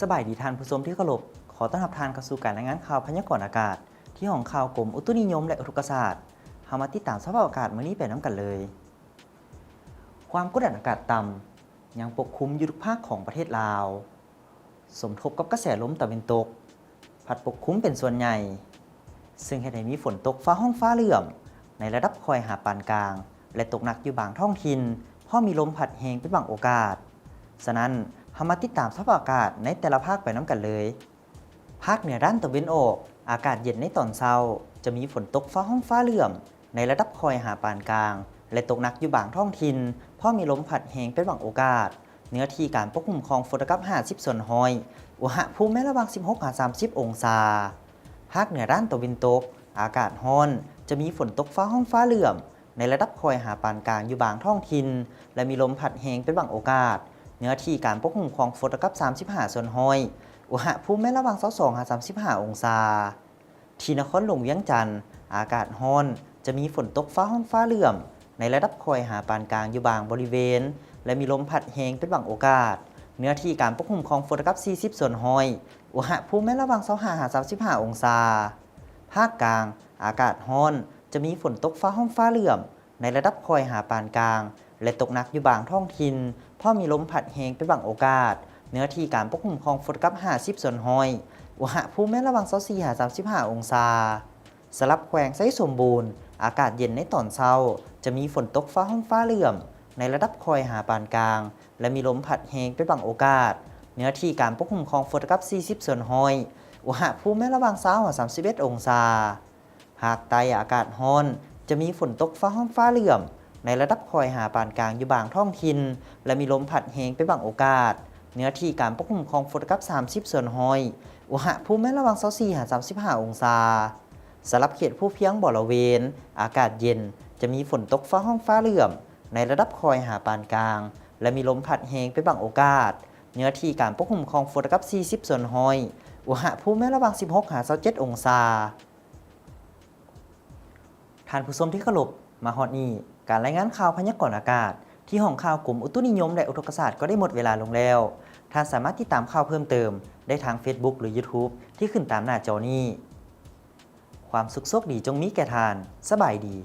ສະບາຍດີທ່ານຜູ້ຊົມທີ່ເຄົາລົບ, ຂໍຕ້ອນຮັບທ່ານເຂົ້າສູ່ການລາຍງານຂ່າວພະຍາກອນອາກາດ ທີ່ຫ້ອງຂ່າວກົມອຸຕຸນິຍົມ ແລະ ອຸທົກກະສາດ. ເຮົາມາຕິດຕາມສະພາບອາກາດມື້ນີ້ໄປນຳກັນເລີຍ. ຄວາມກົດດັນອາກາດຕ່ຳ ຍັງປົກຄຸມຢູ່ທຸກພາກຂອງປະເທດລາວ, ສົມທົບກັບກະແສລົມຕາເວັນຕົກ ພັດປົກຄຸມເປັນສ່ວນໃຫຍ່, ເຊິ່ງເຮັດໃຫ້ມີຝົນຕົກຟ້າຮ້ອງຟ້າເຫຼື້ອມ ໃນລະດັບຄ່ອຍຫາປານກາງ ແລະ ຕົກໜັກຢູ່ບາງທ້ອງຖິ່ນ, ພ້ອມມີລົມພັດແຮງເປັນບາງໂອກາດ. ສະນັ້ນ, ເຮົາມາຕິດຕາມສະພາບອາກາດໃນແຕ່ລະພາກໄປນຳກັນເລີຍ. ພາກເໜືອດ້ານຕາເວັນອອກ, ອາກາດເຢັນໃນຕອນເຊົ້າ, ຈະມີຝົນຕົກຟ້າຮ້ອງຟ້າເຫຼື້ອມ ໃນລະດັບຄ່ອຍຫາປານກາງ ແລະ ຕົກໜັກຢູ່ບາງທ້ອງຖິ່ນ, ພ້ອມມີລົມພັດແຮງເປັນບາງໂອກາດ. ເນື້ອທີ່ການປົກຄຸມຂອງຝົນລະດັບຫ້າສິບສ່ວນຮ້ອຍ, ອຸນຫະພູມແມ່ນລະຫວ່າງສິບຫົກຫາສາມສິບອົງສາ. ພາກເໜືອດ້ານຕາເວັນຕົກ, ອາກາດຮ້ອນ, ຈະມີຝົນຕົກຟ້າຮ້ອງຟ້າເຫຼື້ອມ ໃນລະດັບຄ່ອຍຫາປານກາງຢູ່ບາງທ້ອງຖິ່ນ ແລະ ມີລົມພັດແຮງເປັນບາງໂອກາດ. ເນື້ອທີ່ການປົກຄຸມຂອງຝົນລະດັບສາມສິບຫ້າສ່ວນຮ້ອຍ, ອຸນຫະພູມແມ່ນລະຫວ່າງຊາວສອງຫາສາມສິບຫ້າອົງສາ. ທີ່ນະຄອນຫຼວງວຽງຈັນ, ອາກາດຮ້ອນ, ຈະມີຝົນຕົກຟ້າຮ້ອງຟ້າເຫຼື້ອມ ໃນລະດັບຄ່ອຍຫາປານກາງຢູ່ບາງບໍລິເວນ ແລະ ມີລົມພັດແຮງເປັນບາງໂອກາດ. ເນື້ອທີ່ການປົກຄຸມຂອງຝົນລະດັບສີ່ສິບສ່ວນຮ້ອຍ, ອຸນຫະພູມແມ່ນລະຫວ່າງຊາວຫ້າຫາສາມສິບຫ້າອົງສາ. ພາກກາງ, ອາກາດຮ້ອນ, ຈະມີຝົນຕົກຟ້າຮ້ອງຟ້າເຫຼື້ອມ ໃນລະດັບຄ່ອຍຫາປານກາງ ແລະ ຕົກໜັກຢູ່ບາງທ້ອງຖິ່ນ, ພ້ອມມີລົມພັດແຮງເປັນບາງໂອກາດ. ເນື້ອທີ່ການປົກຄຸມຂອງຝົນລະດັບຫ້າສິບສ່ວນຮ້ອຍ, ອຸນຫະພູມແມ່ນລະຫວ່າງຊາວສີ່ຫາສາມສິບຫ້າອົງສາ. ສຳລັບແຂວງໄຊສົມບູນ, ອາກາດເຢັນໃນຕອນເຊົ້າ, ຈະມີຝົນຕົກຟ້າຮ້ອງຟ້າເຫຼື້ອມ ໃນລະດັບຄ່ອຍຫາປານກາງ ແລະ ມີລົມພັດແຮງເປັນບາງໂອກາດ. ເນື້ອທີ່ການປົກຄຸມຂອງຝົນລະດັບສີ່ສິບສ່ວນຮ້ອຍ, ອຸນຫະພູມແມ່ນລະຫວ່າງຊາວຫາສາມສິບເອັດອົງສາ. ພາກໃຕ້ອາກາດຮ້ອນ, ຈະມີຝົນຕົກຟ້າຮ້ອງຟ້າເຫຼື້ອມ ໃນລະດັບຄ່ອຍຫາປານກາງຢູ່ບາງທ້ອງຖິ່ນ ແລະ ມີລົມພັດແຮງເປັນບາງໂອກາດ. ເນື້ອທີ່ການປົກຄຸມຂອງຝົນລະດັບສາມສິບສ່ວນຮ້ອຍ, ອຸນຫະພູມແມ່ນລະຫວ່າງຊາວສີ່ຫາສາມສິບຫ້າອົງສາ. ສຳລັບເຂດພູພຽງບໍລະເວນ, ອາກາດເຢັນ, ຈະມີຝົນຕົກຟ້າຮ້ອງຟ້າເຫຼື້ອມ ໃນລະດັບຄ່ອຍຫາປານກາງ ແລະ ມີລົມພັດແຮງເປັນບາງໂອກາດ. ເນື້ອທີ່ການປົກຄຸມຂອງຝົນລະດັບສີ່ສິບສ່ວນຮ້ອຍ, ອຸນຫະພູມແມ່ນລະຫວ່າງສິບຫົກຫາຊາວເຈັດອົງສາ. ທ່ານຜູ້ຊົມທີ່ເຄົາລົບ, ມາຮອດນີ້, ການລາຍງານຂ່າວພະຍາກອນອາກາດ ທີ່ຫ້ອງຂ່າວກົມອຸຕຸນິຍົມ ແລະ ອຸທົກກະສາດ ກໍໄດ້ໝົດເວລາລົງແລ້ວ. ທ່ານສາມາດຕິດຕາມຂ່າວເພີ່ມເຕີມໄດ້ທາງ Facebook ຫຼື YouTube ທີ່ຂຶ້ນຕາມໜ້າຈໍນີ້. ຄວາມສຸກໂຊກດີຈົ່ງມີແກ່ທ່ານ. ສະບາຍດີ.